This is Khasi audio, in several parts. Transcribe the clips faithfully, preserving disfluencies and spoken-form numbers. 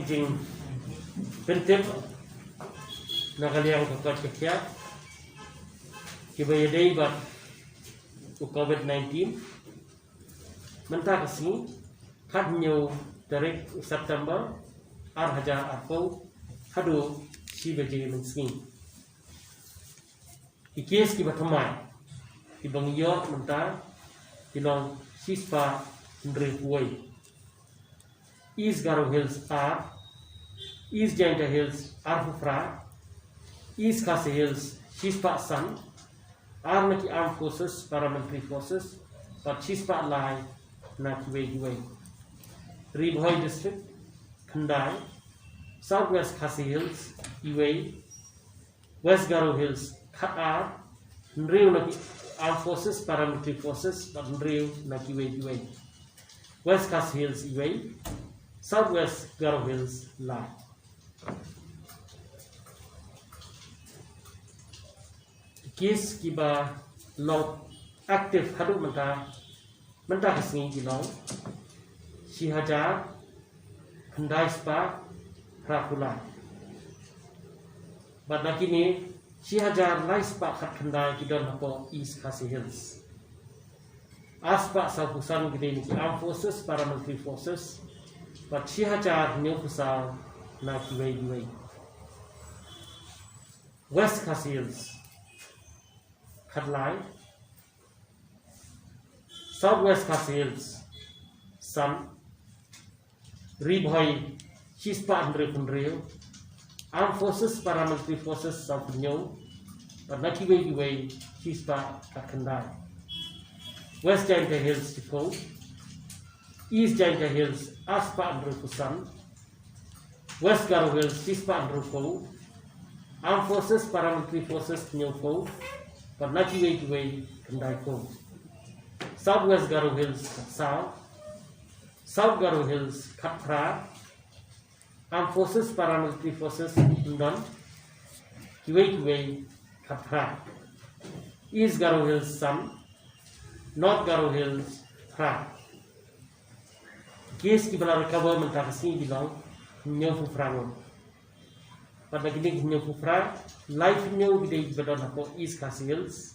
Jingpyntip na ka liang ka koit ka khiah kiba ïadei bad u COVID nineteen. Mynta ka sngi, khathynñiew tarik u September, ar hajar arphew, haduh shi baje mynsngi. Ki case kiba thymmai kiba ngi ïoh mynta ki long shispah hynriewphew wei. East Garo Hills ar, East Jaintia Hills arphew phra, East Khasi Hills shispah san, ar na ki Armed Forces, Paramilitary Forces, bad shispah lai na kiwei kiwei. Ri Bhoi District khyndai, South West Khasi Hills iwei, West Garo Hills khatar, hynriew na ki Armed Forces, Paramilitary Forces, bad hynriew na kiwei kiwei. West Khasi Hills iwei, South West Garo Hills lai. Case kiba long active haduh mynta, mynta ka sngi ki long shi hajar khyndai spah phra phew lai. Bad na kine shi hajar lai spah khatkhyndai ki don hapoh East Khasi Hills. Ar spah saw phew san ki dei na ki Armed Forces, Paramilitary Forces, bad shi hajar hynñiew phew saw na kiwei kiwei. West Khasi Hills khatlai, South West Khasi Hills san, Ri Bhoi shispah hynriewphew hynriew, Armed Forces, Paramilitary Forces saw phew hynñiew, bad na kiwei kiwei shispah khatkhyndai. West Jaintia Hills shiphew, East Jaintia Hills ar spah hynriewphew san, West Garo Hills shispah hynriewphew, Armed Forces, Paramilitary Forces hynñiewphew, bad na kiwei kiwei khyndaiphew. South West Garo Hills khatsaw, South Garo Hills khatphra, Armed Forces, Paramilitary Forces ym don, kiwei kiwei khatphra. East Garo Hills san, North Garo Hills phra. Case kiba la recover mynta ka sngi ki long hynñiewphew phra ngut. Bad na kine ki hynñiewphew phra, laiphew hynñiew ki dei kiba don hapoh East Khasi Hills,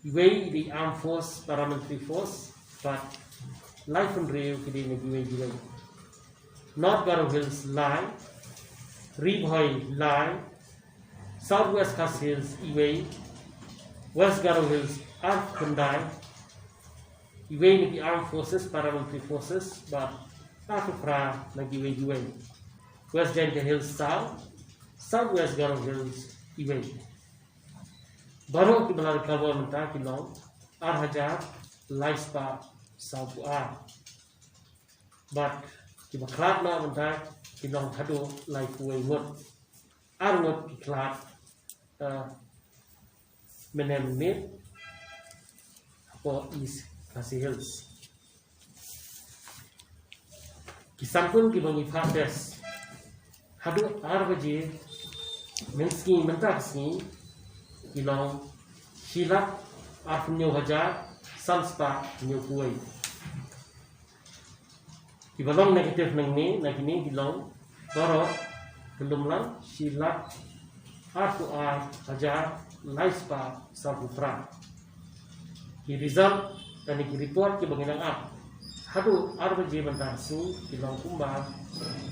iwei i dei Armed Force, Paramilitary Force, bad laiphew hynriew ki dei na kiwei kiwei. North Garo Hills lai, Ri Bhoi lai, South West Khasi Hills iwei, West Garo Hills arphew khyndai, iwei na ki Armed Forces, Paramilitary Forces, bad arphew phra na kiwei kiwei. West Jaintia Hills saw, South West Garo Hills iwei. Baroh kiba la recover mynta ki long ar hajar lai spah sawphew ar. Bad kiba khlad noh mynta ki long haduh laiphew wei ngut. Ar ngut ki khlad, eh, mynne mynmiet hapoh East Khasi Hills. Ki sample kiba ngi phah test haduh ar baje mynsngi mynta ka sngi ki long shi lak arphew hynñiew hajar san spah hynñiewphew wei. Kiba long negative nangne, na kine ki long baroh ka lum lang shi lak arphew ar hajar lai spah sawphew phra. Ki result kane ki report kiba ngi nang ap haduh ar baje mynta ka sngi ki long kumba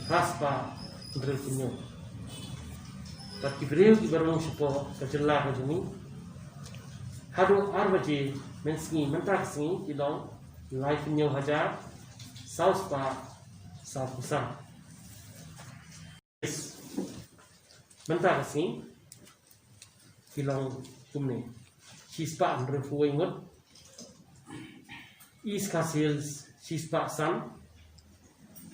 phra spah hynriewphew hynñiew. Bad ki briew kiba rung shapoh ka jylla ka jong ngi haduh ar baje mynsngi mynta ka sngi ki long laiphew hynñiew hajar saw spah sawphew san. Mynta ka sngi ki long kumne: shi spah hynriewphew wei ngut, East Khasi Hills shi spah san,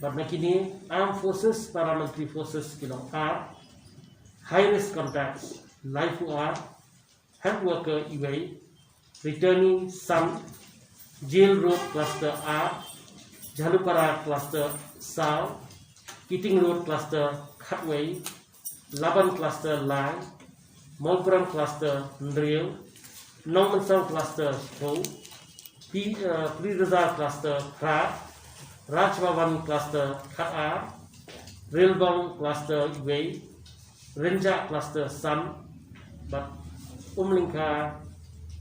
bad na kine Armed Forces, Paramilitary Forces ki long ar, High Risk Contacts laiphew ar, Health Worker iwei, Returnee san, Jail Road Cluster ar, Jhalupara Cluster saw, Keating Road Cluster khatwei, Laban Cluster lai, Mawprem Cluster hynriew, Nongmynsong Cluster shiphew, Pi-, eh, Piri Bazar Cluster phra, Raj Bhavan Cluster khatar, Rilbong cluster iwei, Rynjah cluster san, bad Umlyngka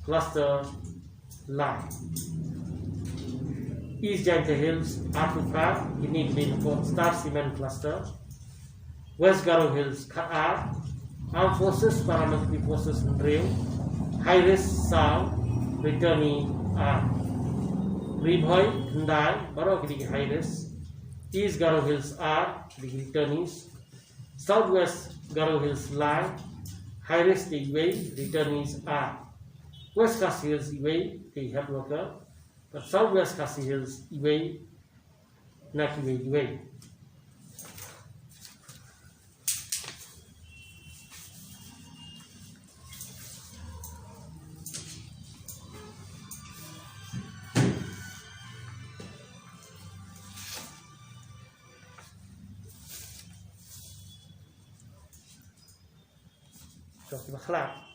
cluster lai. East Jaintia Hills arphew phra, kine ki dei na ka Star Cement cluster. West Garo Hills khat ar, Armed Forces, Paramilitary Forces hynriew, high risk saw, returnee ar. Ri Bhoi khyndai, baroh ki dei ki high risk. East Garo Hills ar, ki dei ki returnees. South West Garo Hills lai, high risk te iwei, returnees ar. West Khasi Hills iwei, te health worker. Bad South West Khasi Hills iwei, na kiwei kiwei. Jong kiba khlad.